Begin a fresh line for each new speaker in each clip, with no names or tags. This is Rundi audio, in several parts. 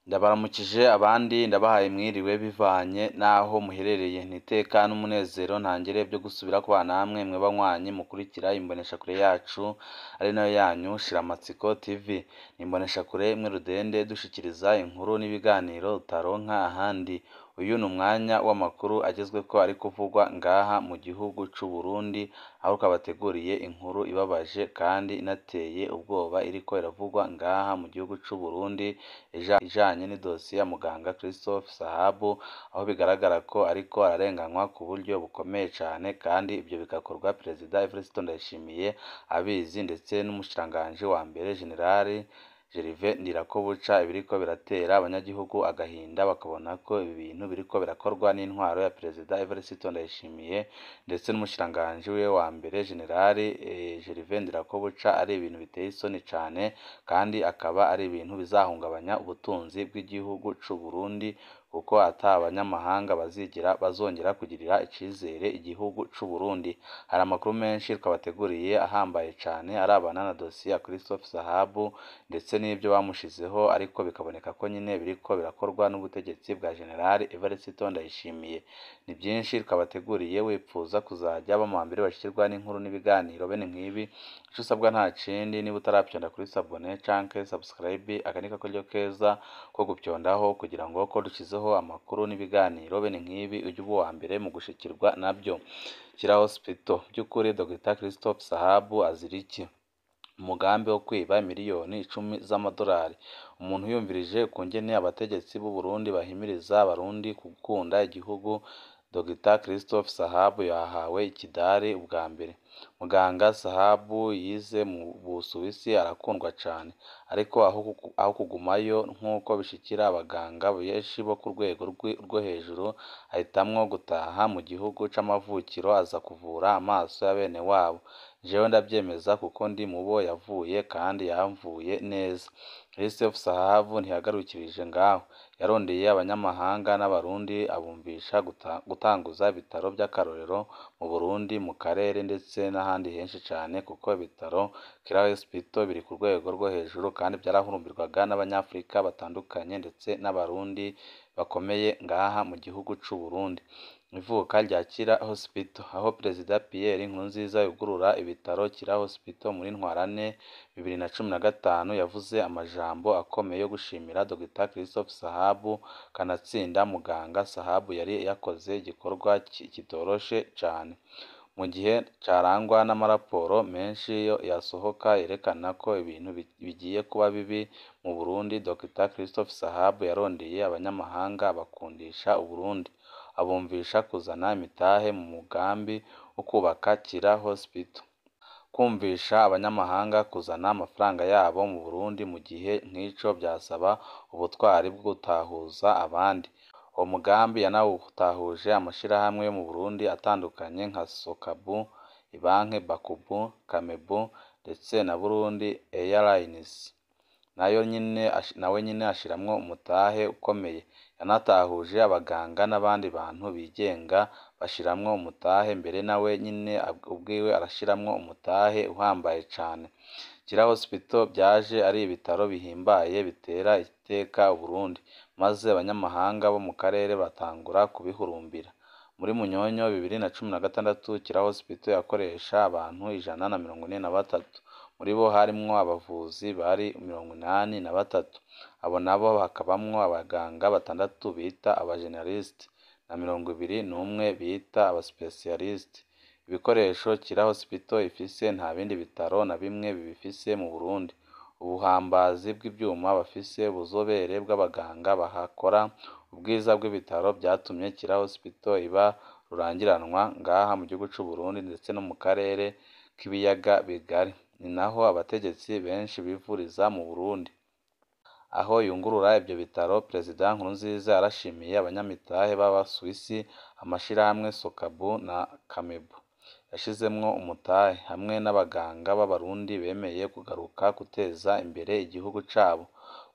Ndabaramukije abandi ndabahaye mwiriwe bivanye n'aho muherereye, ni iteka n'umunezero ntangere byo gusubira kubana namwe mwe banywanyi mukurikira imboneshakure yacu ari nayo yanyu Shiramatsiko TV. Ni imboneshakure imwe rudende dushikiriza inkuru n'ibiganiro utaronka ahandi. Uyu ni umwanya w'amakuru agezweko ari kuvugwa ngaha mu gihugu c'u Burundi, aho twabateguriye inkuru ibabaje kandi inateye ubwoba iriko iravugwa ngaha mu gihugu c'u Burundi ijanye n'idosiye ya muganga Christophe Sahabu, aho bigaragara ko ariko ararenganywa ku buryo bukomeye cane, kandi ivyo bigakorwa Perezida Evariste Ndayishimiye abizi, ndetse n'umushikiranganji wa mbere General Gervais Ndirakobuca. Ibiriko biratera abanyagihugu agahinda bakabona ko ibi bintu biriko birakorwa n'intwaro ya Perezida Evariste Ndayishimiye ndetse n'umushikiranganji wiwe wa mbere General Gervais Ndirakobuca ari ibintu biteye isoni cane, kandi akaba ari ibintu bizahungabanya ubutunzi bw'igihugu c'u Burundi, kuko ata banyamahanga bazigera bazongera kugirira icizere igihugu c'u Burundi. Hari amakuru menshi twabateguriye ahambaye cane arabana na dosiye ya Christophe Sahabu ndetse n'ivyo bamushizeho, ariko bikaboneka ko nyene biriko birakorwa n'ubutegetsi bwa General Evariste Ndayishimiye. Ni vyinshi twabateguriye, wipfuza kuzaja uba muwambere bashikirwa n'inkuru n'ibiganiro bene nk'ibi, ico usabwa nta kindi niba utarapyonda kuri s'abonner canke subscribe, aka ni akaryo keza ko gupyondaho kugira ngo ko dushizeho amakuru n'ibiganiro bene nk'ibi ujye uba uwa mbere mu gushikirwa navyo. Kira Hospital, vy'ukuri Dr Christophe Sahabu azira iki? Umugambi wo kwiba miliyoni 10 z'amadolari. Umuntu yumvirije ukungene abategetsi b'u Burundi bahimiriza abarundi gukunda igihugu, Dr Christophe Sahabu yahawe ikidari ubwa mbere. Muganga Sahabu yize mu Busuwisi arakundwa cane, ariko aho kugumayo nk'uko bishikira abaganga benshi bo ku rwego rwo hejuru, ahitamwo gutaha mu gihugu c'amavukiro aza kuvura amaso ya benewabo. Jewe ndavyemeza kuko ndi mubo yavuye kandi yamvuye neza. Christophe Sahabu ntiyagarukirije ngaho, yarondeye abanyamahanga n'abarundi abumvisha gutanguza ibitaro vy'akarorero mu Burundi, mu karere ndetse n'ahandi henshi cane, kuko ibitaro Kira Hospital biri ku rwego rwo hejuru kandi vyarahurumbirwaga n'abanyafrika batandukanye ndetse n'abarundi bakomeye ngaha mu gihugu c'u Burundi. Ivuka rya Kira Hospital, aho Perezida Pierre Nkurunziza yugurura ibitaro Kira Hospital muri Ntwarante 2015, yavuze amajambo akomeye yo gushimira Dr Christophe Sahabu, kanatsinda muganga Sahabu yari yakoze igikorwa kitoroshe cane. Mu gihe carangwa n'amaraporo menshi yasohoka yerekana ko ibintu bigiye kuba bibi mu Burundi, Dr Christophe Sahabu yarondeye abanyamahanga abakundisha Uburundi, abumvisha kuzana imitahe mu mugambi wo kubaka Kira Hospital. Kumvisha abanyamahanga kuzana amafaranga yabo mu Burundi mu gihe nk'ico vyasaba ubutwari bwo gutahuza abandi. Uwo mugambi yanawutahuje amashirahamwe yo mu Burundi atandukanye nka Sokabu, ibanke Bakubu, Kamebu ndetse na Burundi Airlines. Nawe nyene ashiramwo umutahe ukomeye. Yanatahuje abaganga n'abandi bantu bigenga bashiramwo umutahe, mbere nawe nyene ubwiwe arashiramwo umutahe uhambaye cane. Kira Hospital vyaje ari ibitaro bihimbaye bitera iteka Uburundi, maze abanyamahanga bo mu karere batangura kubihurumbira. Muri Munyonyo 2016 Kira Hospital yakoresha abantu 143, muri bo harimwo abavuzi bari 83, abo nabo hakabamwo abaganga batandatu bita aba generaliste na 21 bita aba specialiste. Ibikoresho Kira Hospital ifise nta bindi bitaro na bimwe bibifise mu Burundi. Ubuhambazi bw'ivyuma bafise, ubuzobere bw'abaganga bahakora, ubwiza bw'ibitaro vyatumye Kira Hospital iba rurangiranwa ngaha mu gihugu c'u Burundi ndetse no mu karere k'ibiyaga bigari. Ni naho abategetsi benshi bivuriza mu Burundi. Aho yugurura ivyo bitaro, Perezida Nkurunziza yarashimiye abanyamitahe b'abasuwisi, amashirahamwe Sokabu na Kamebu yashizemwo umutahe, hamwe n'abaganga b'abarundi bemeye kugaruka guteza imbere igihugu cabo.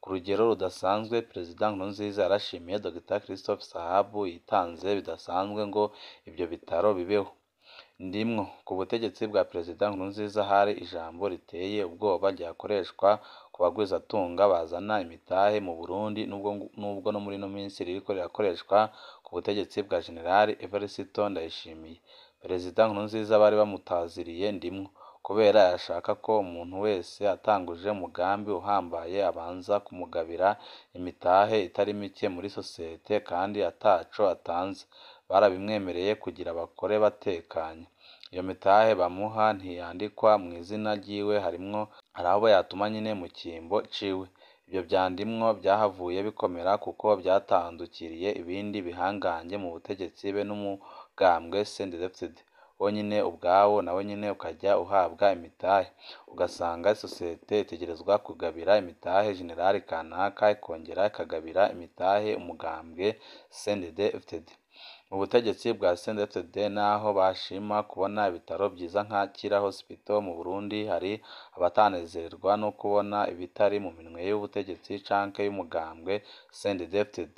Ku rugero rudasanzwe, Perezida Nkurunziza yarashimiye Dr Christophe Sahabu yitanze bidasanzwe ngo ivyo bitaro bibeho. Ndimwo ku butegetsi bwa Perezida Nkurunziza hari ijambo riteye ubwoba ryakoreshwa ku bagwizatunga bazana imitahe mu Burundi, nubwo no muri ino minsi ririko rirakoreshwa ku butegetsi bwa General Evariste Ndayishimiye. Perezida Nkurunziza bari bamutaziriye Ndimwo kubera yashaka ko umuntu wese atanguje umugambi uhambaye abanza kumugabira imitahe itari mike muri sosiyete kandi ataco atanze. Barabimwemereye kugira bakore batekanye. Iyo mitahe bamuha ntiyandikwa mw'izina ryiwe, harimwo hari abo yatuma nyene mu kimbo ciwe. Ivyo vya Ndimwo vyahavuye bikomera kuko vyatandukiriye ibindi bihangange mu butegetsi be n'umugambwe CNDD-FDD wonyene ubwawo nawo nyene ukaja uhabwa imitahe, ugasanga isosiyete itegerezwa kugabira imitahe General kanaka, ikongera ikagabira imitahe umugambwe CNDD-FDD. Mu butegetsi bwa CNDD-FDD naho bashima kubona ibitaro vyiza nka Kira Hospital mu Burundi, hari abatanezerwa no kubona ibitari mu minwe y'ubutegetsi canke y'umugambwe CNDD-FDD.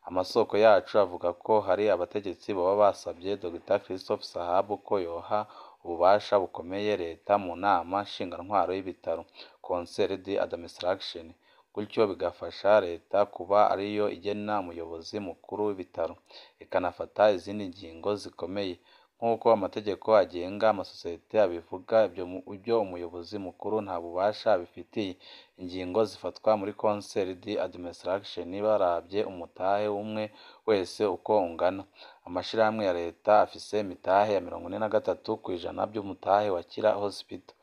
Amasoko yacu avuga ko hari abategetsi boba basavye Dr Christophe Sahabu ko yoha ububasha bukomeye leta mu nama nshingwantwaro y'ibitaro Conseil d'administration, gutyo bigafasha leta kuba ariyo igena umuyobozi mukuru w'ibitaro, ikanafata izindi ngingo zikomeye. Nk'uko amategeko agenga amasosiyete abivuga, ivyo umuyobozi mukuru nta bubasha abifitiye. Ingingo zifatwa muri Conseil d'administration baravye umutahe w'umwe wese uko ungana. Amashirahamwe ya leta afise imitahe ya 43% vy'umutahe wa Kira Hospital.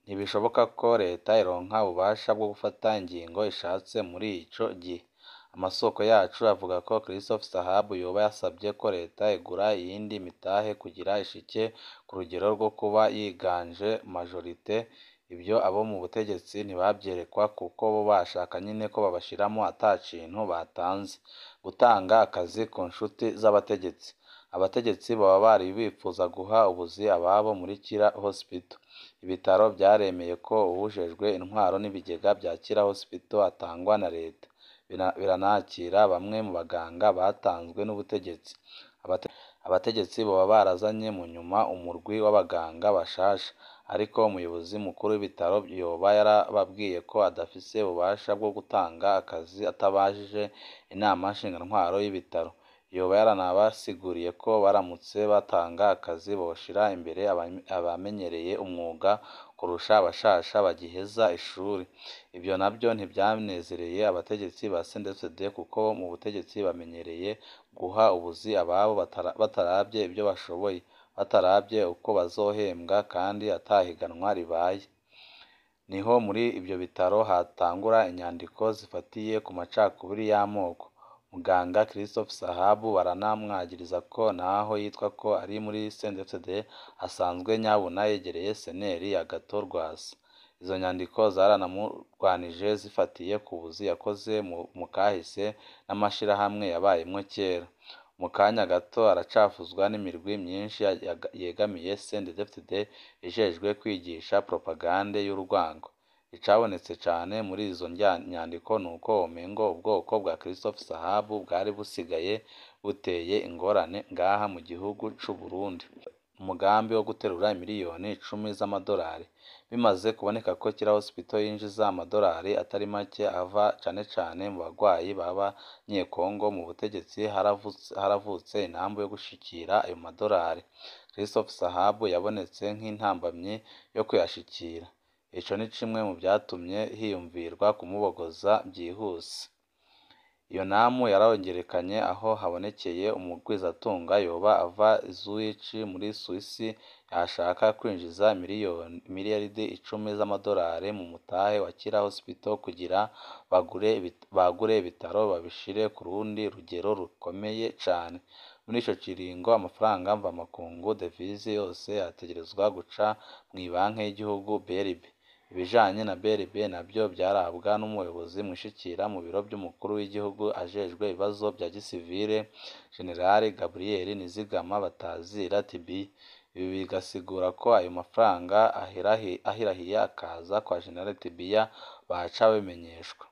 Ntibishoboka ko leta ironka ububasha bwo gufata ingingo ishatse muri ico gihe. Amasoko yacu avuga ko Christophe Sahabu yoba yasavye ko leta igura iyindi mitahe kugira ishike ku rugero rwo kuba yiganje majorite. Ivyo abo mu butegetsi ntibavyerekwa kuko bo bashaka nyene ko babashiramwo ata kintu batanze. Gutanga akazi ku nshuti z'abategetsi. Abategetsi boba bari bipfuza guha ubuzi ababo muri Kira Hospital. Ibitaro vyaremeye ko uwujejwe intwaro n'ibigega vya Kira Hospital atangwa na leta. Biranakira bamwe mu baganga batanzwe n'ubutegetsi. Abategetsi boba barazanye mu nyuma umurwi w'abaganga bashasha, ariko umuyobozi mukuru w'ibitaro yoba yarababwiye ko adafise ububasha bwo gutanga akazi atabajije inama nshingwantwaro y'ibitaro. Yoba yaranabasiguriye ko baramutse batanga akazi boshira imbere abamenyereye umwuga kurusha abashasha bagiheza ishuri. Ivyo navyo ntivyanezereye abategetsi ba CNDD-FDD kuko mu butegetsi bamenyereye guha ubuzi ababo bataravye ivyo bashoboye, bataravye uko bazohembwa kandi atahiganwa ribaye. Niho muri ivyo bitaro hatangura inyandiko zifatiye ku macakubiri y'amoko. Muganga Christophe Sahabu baranamwagiriza ko naho yitwa ko ari muri CNDD-FDD asanzwe nyabuna yegereye seneri Agathon Rwasa. Izo nyandiko zaranamurwanije zifatiye ku buzi yakoze mu kahise n'amashirahamwe yabayemwo kera. Mu kanya gato aracafuzwa n'imirwi myinshi yegamiye CNDD-FDD ijejwe kwigisha propagande y'urwango. Icabonetse cane muri izo nyandiko nuko womengo ubwoko bwa Christophe Sahabu bwari busigaye buteye ingorane ngaha mu gihugu c'Uburundi. Umugambi wo guterura imiriyoni 10 z'amadolari. Bimaze kuboneka ko Kira Hospital yinjiza amadolari atari make ava cane cane mu bagwayi b'abanyekongo, mu butegetsi haravutse intambo yo gushikira ayo madolari. Christophe Sahabu yabonetse nk'intambamyi yo kuyashikira. Ico ni kimwe mu vyatumye hiyumvirwa kumubogoza vyihuse. Iyo namu yarongerekanye aho habonekeye umugwizatunga yoba ava Zurich muri Suisse yashaka kwinjiza miliyaridi 10 z'amadolari mu mutahe wa Kira Hospital kugira bagure ibitaro babishire ku rundi rugero rukomeye cane. Muri ico kiringo amafaranga mvamakungu devise yose yategerezwa guca mw'ibanki y'igihugu BRB. Ibijanye na BRB navyo vyarabwa n'umuyobozi mwishikira mu biro vy'umukuru w'igihugu ajejwe ibibazo vya gisivile General Gabriel Nizigama batazira TB. Ibi bigasigura ko ayo mafaranga ahirahiye akaza kwa General Tibiya baca babimenyeshwa.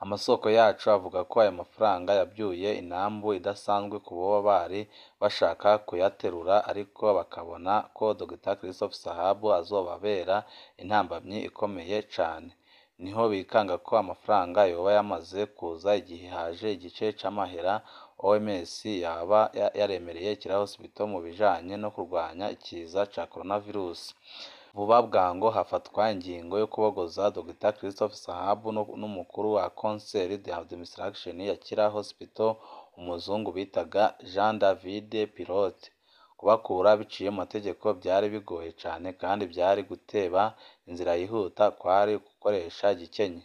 Amasoko yacu avuga ko ayo mafaranga yavyuye intambu idasanzwe ku boba bari bashaka kuyaterura, ariko bakabona ko Dr Christophe Sahabu azobabera intambamyi ikomeye cane. Niho bikanga ko amafaranga yoba yamaze kuza igihe haje igice c'amahera OMS yaba yaremereye Kira Hospital mu bijanye no kurwanya ikiza ca coronavirus. Vuba bwango hafatwa ingingo yo kubogoza Dr Christophe Sahabu n'umukuru wa Conseil d'Administration ya Kira Hospital, umuzungu bitaga Jean David Pilote. Kubakura biciye mu mategeko byari bigoye cane kandi byari guteba, inzira yihuta kwari gukoresha igikenye.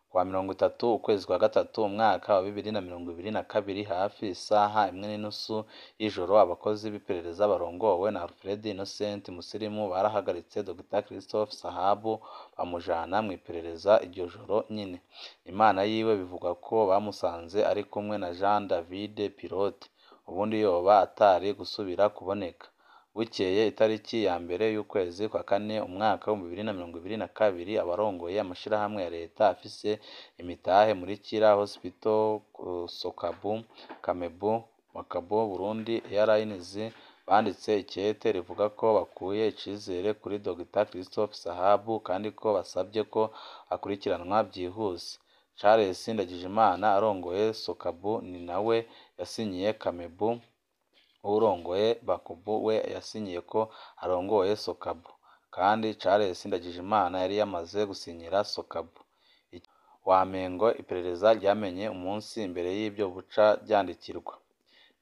Kuwa 30 ukwezi kwa gatatu umwaka wa 2022 hafi isaha 1:30 y'ijoro, abakozi b'iperereza barongowe na Alfred Innocent Musirimu barahagaritse Dr Christophe Sahabu bamujana mw'iperereza iryo joro nyene. Imana yiwe bivugwa ko bamusanze ari kumwe na Jean David Pilote, ubundi yoba atari gusubira kuboneka. Bukeye itariki ya 1 y'ukwezi kwa kane umwaka wa 2022, abarongoye amashirahamwe ya leta afise imitahe muri Kira Hospital, Sokabu, Kamebu, Makabu, Burundi Airlines banditse ikete rivuga ko bakuye icizere kuri Dr Christophe Sahabu kandi ko basabye ko akurikiranwa byihuse. Charles Ndagijimana arongoye Sokabu ni nawe yasinyiye Kamebu, uwurongoye Bakubu we yasinyiye ko arongoye Sokabu, kandi Charles Ndagijimana yari yamaze gusinyira Sokabu. Wamengo iperereza ryamenye umunsi imbere y'ibyo buca ryandikirwa.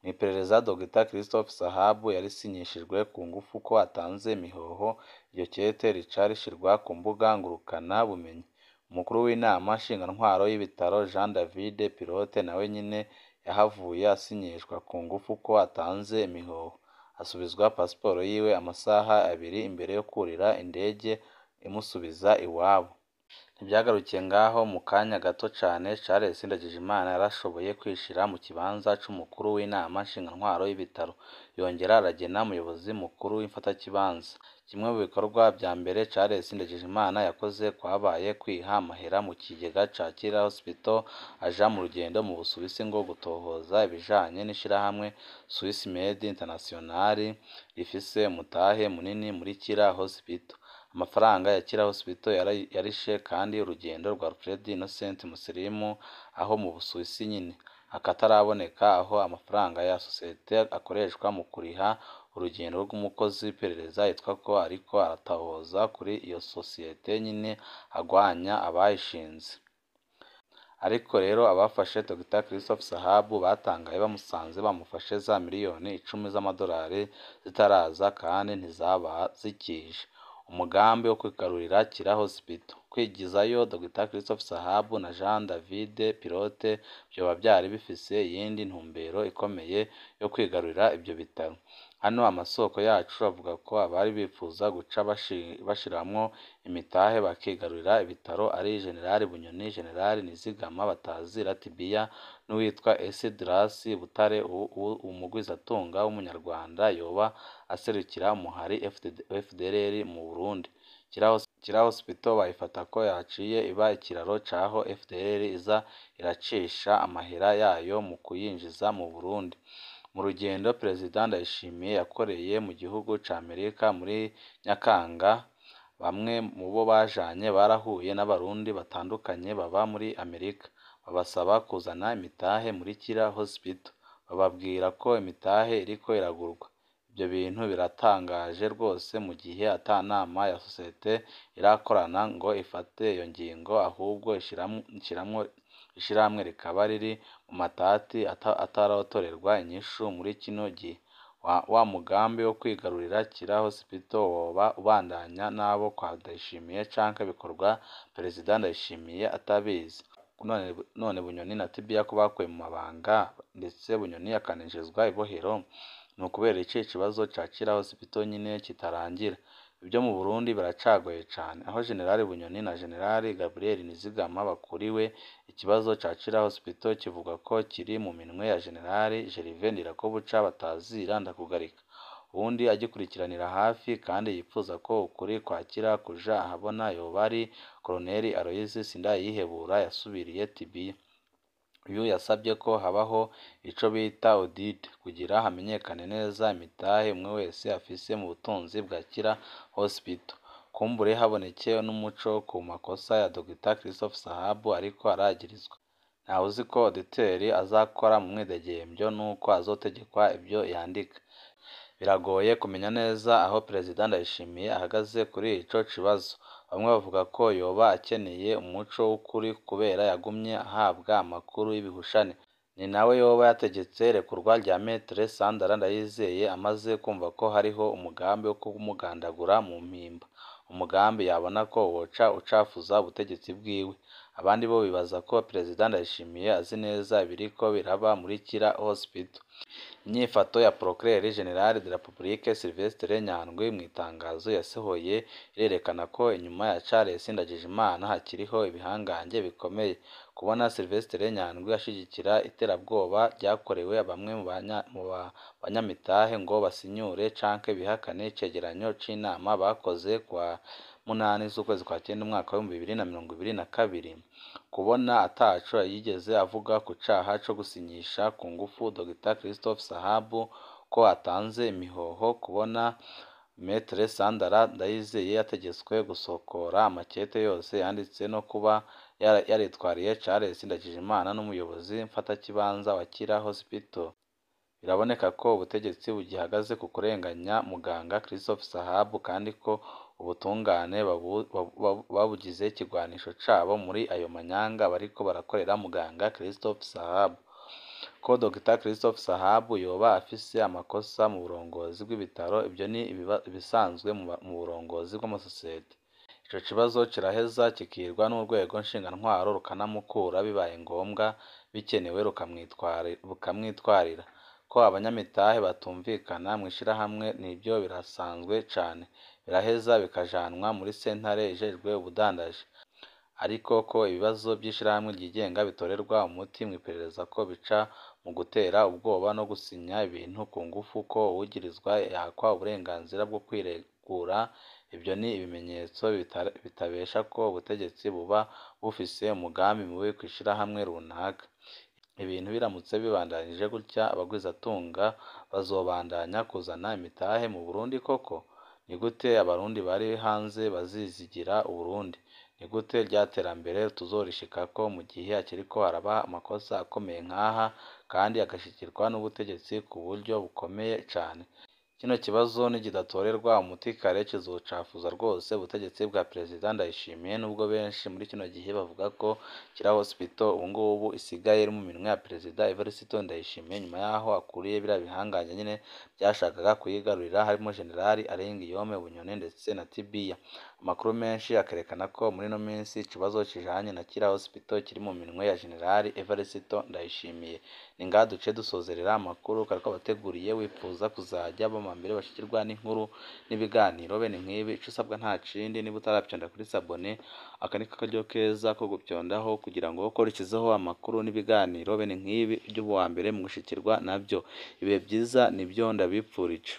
Mw'iperereza Dr Christophe Sahabu yarisinyishijwe ku ngufu ko atanze imihoho, iryo kete rica rishirwa ku mbuga ngurukana bumenyi. Umukuru w'inama nshingamateka y'ibitaro Jean David Pilote nawe nyene yahavuye asinyishwa ku ngufu ko atanze imihoho, asubizwa pasiporo yiwe amasaha abiri imbere yo kurira indege imusubiza iwabo. Ntivyagarukiye ngaho, mu kanya gato cane Charles Ndagijimana yarashoboye kwishira mu kibanza c'umukuru w'inama nshingamateka y'ibitaro, yongera aragena umuyobozi mukuru w'imfatakibanza. Kimwe mu bikorwa vya mbere Charles Ndagijimana yakoze kwabaye kwiha amahera mu kigega ca Kira Hospital aja mu rugendo mu Busuwisi ngo gutohoza ibijanye n'ishirahamwe Swiss Med International rifise umutahe munini muri Kira Hospital. Amafaranga ya Kira Hospital yarishe kandi urugendo rwa Alfred Innocent Musirimu aho mu Busuwisi nyene, akataraboneka aho amafaranga ya sosiyete akoreshwa mu kuriha urugendo rw'umukozi w'iperereza yitwa ko ariko aratohoza kuri iyo sosiyete nyene agwanya abayishinze. Ariko rero abafashe Dr Christophe Sahabu batangaye bamusanze bamufashe za miliyoni 10 z'amadolari zitaraza kandi ntizaba zikije. Umugambi wo kwigarurira Kira Hospital, kwigizayo Dr Christophe Sahabu na Jean David Pilote vyoba vyari bifise iyindi ntumbero ikomeye yo kwigarurira ivyo bitaro. Hano amasoko yacu avuga ko abari bipfuza guca bashiramwo imitahe bakigarurira ibitaro ari General Bunyoni, General Nizigama Batazira Tibia n'uwitwa Esdras Butare, umugwizatunga w'umunyarwanda yoba aserukira umuhari FDLR mu Burundi. Kira Hospital bayifata ko yaciye iba ikiraro c'aho FDLR iza iracisha amahera yayo mu kuyinjiza mu Burundi. Mu rugendo Perezida Ndayishimiye yakoreye mu gihugu ca Amerika muri Nyakanga, bamwe mu bo bajanye barahuye n'abarundi batandukanye baba muri Amerika, babasaba kuzana imitahe muri Kira Hospital, bababwira ko imitahe iriko iragurwa. Ivyo bintu biratangaje rwose mu gihe ata nama ya sosiyete irakorana ngo ifate iyo ngingo, ahubwo ishirahamwe rikaba riri mu matati ataratorerwa inyishu muri kino gihe. Wa mugambi wo kwigarurira Kira Hospital woba ubandanya n'abo kwa Ndayishimiye canke bikorwa Perezida Ndayishimiye atabizi? None Bunyoni na Tibia ko bakuwe mu mabanga ndetse Bunyoni akaninjizwa ibohero, ni ukubera iki ikibazo ca Kira Hospital nyene kitarangira? Ibyo mu Burundi biracagoye cane, aho General Bunyoni na General Gabriel Nizigama bakuriwe, ikibazo ca Kira Hospital kivugwa ko kiri mu minwe ya General Gervais Ndirakobuca Batazira Ndakugarika, uwundi agikurikiranira hafi kandi yipfuza ko ukuri kwa Kira kuja ahabona yoba ari Colonel Aloys Sindayihebura yasubiriye Tibia. Uyu yasabye ko habaho ico bita audit kugira hamenyekane neza imitahe umwe wese afise mu butunzi bwa Kira Hospital. Kumbure haboneke n'umuco ku makosa ya Dr Christophe Sahabu ariko aragirizwa. Ntawuzi ko auditeur azakora mu mwidegemvyo nuko azotegekwa ivyo yandika. Biragoye kumenya neza aho Perezida Ndayishimiye ahagaze kuri ico kibazo. Bamwe bavuga ko yoba akeneye umuco w'ukuri kubera yagumye ahabwa amakuru y'ibihushane. Ni nawe yoba yategetse irekurwa rya Maître Sandra Ndayizeye amaze kumva ko hariho umugambi wo kumugandagura mu mpimba, umugambi yabona ko woca ucafuza ubutegetsi bwiwe. Abandi bo bibaza ko Perezida Ndayishimiye azi neza ibiriko biraba muri Kira Hospital. Inyifato ya Procureur General de la République Sylvestre Nyandwi mw'itangazo yasohoye irerekana ko inyuma ya Charles Ndagijimana hakiriho ibihangange bikomeye. Kubona Sylvestre Nyandwi ashigikira iterabwoba ryakorewe bamwe mu banyamitahe ngo basinyure canke bihakane icegeranyo c'inama bakoze kuwa 8 z'ukwezi kwa cenda umwaka w'2022. Kubona ataco yigeze avuga ku caha co gusinyisha ku ngufu Dr Christophe Sahabu ko atanze imihoho, kubona Maître Sandra Ndayizeye yategetswe gusokora amakete yose yanditse no kuba yaritwariye Charles Ndagijimana n'umuyobozi mfatakibanza wa Kira Hospital. Biraboneka ko ubutegetsi bugihagaze ku kurenganya muganga Christophe Sahabu kandi ko ubutungane babugize ikigwanisho cabo muri ayo manyanga bariko barakorera muganga Christophe Sahabu. Ko Dr Christophe Sahabu yoba afise amakosa mu burongozi bw'ibitaro, ivyo ni ibisanzwe mu burongozi bw'amasosiyete. Ico kibazo kiraheza kikigwa n'urwego nshingantwaro rukanamukura bibaye ngombwa, bikenewe rukamwitwarira. Ko abanyamitahe batumvikana mw'ishirahamwe nivyo birasanzwe cane, biraheza bikajanwa muri sentare ijejwe ubudandaji. Ariko ko ibibazo vy'ishirahamwe ryigenga bitorerwa umuti mw'iperereza ko bica mu gutera ubwoba no gusinya ibintu ku ngufu, ko uwugirizwa yakwa uburenganzira bwo kwiregura, ivyo ni ibimenyetso bitabesha ko ubutegetsi buba bufise umugambi mubi kw'ishirahamwe runaka. Ibintu biramutse bibandanije gutya, abagwizatunga bazobandanya kuzana imitahe mu Burundi koko? Ni gute abarundi bari hanze bazizigira Uburundi? Ni gute rya terambere tuzorishikako mu gihe hakiriko haraba amakosa akomeye nk'aha kandi agashigikirwa n'ubutegetsi ku buryo bukomeye cane? Kino kibazo nikidatorerwa umuti kare kizocafuza rwose ubutegetsi bwa Perezida Ndayishimiye, nubwo benshi muri kino gihe bavuga ko Kira Hospital ubungubu isigaye iri mu minwe ya Perezida Evariste Ndayishimiye, nyuma yaho akuriye biriya bihangange nyene vyashakaga kuyigarurira, harimo General Alain Guillaume Bunyoni ndetse na Tibiya. Amakuru menshi akerekana ko muri ino minsi ikibazo kijanye na Kira Hospital kiri mu minwe ya General Evariste Ndayishimiye. Ni ngaha duce dusozerera amakuru twari twabateguriye, wipfuza kuzajya bama mbere bashikirwa n'inkuru n'ibiganiro bene nk'ibi, ico usabwa nta kindi niba utarapyonda kuri sabone, aka ni karyo keza ko gupyondaho kugira ngo ukurikizeho amakuru n'ibiganiro bene nk'ibi ujye uba uwa mbere mu gushikirwa navyo. Ibihe vyiza nivyo ndabipfurije.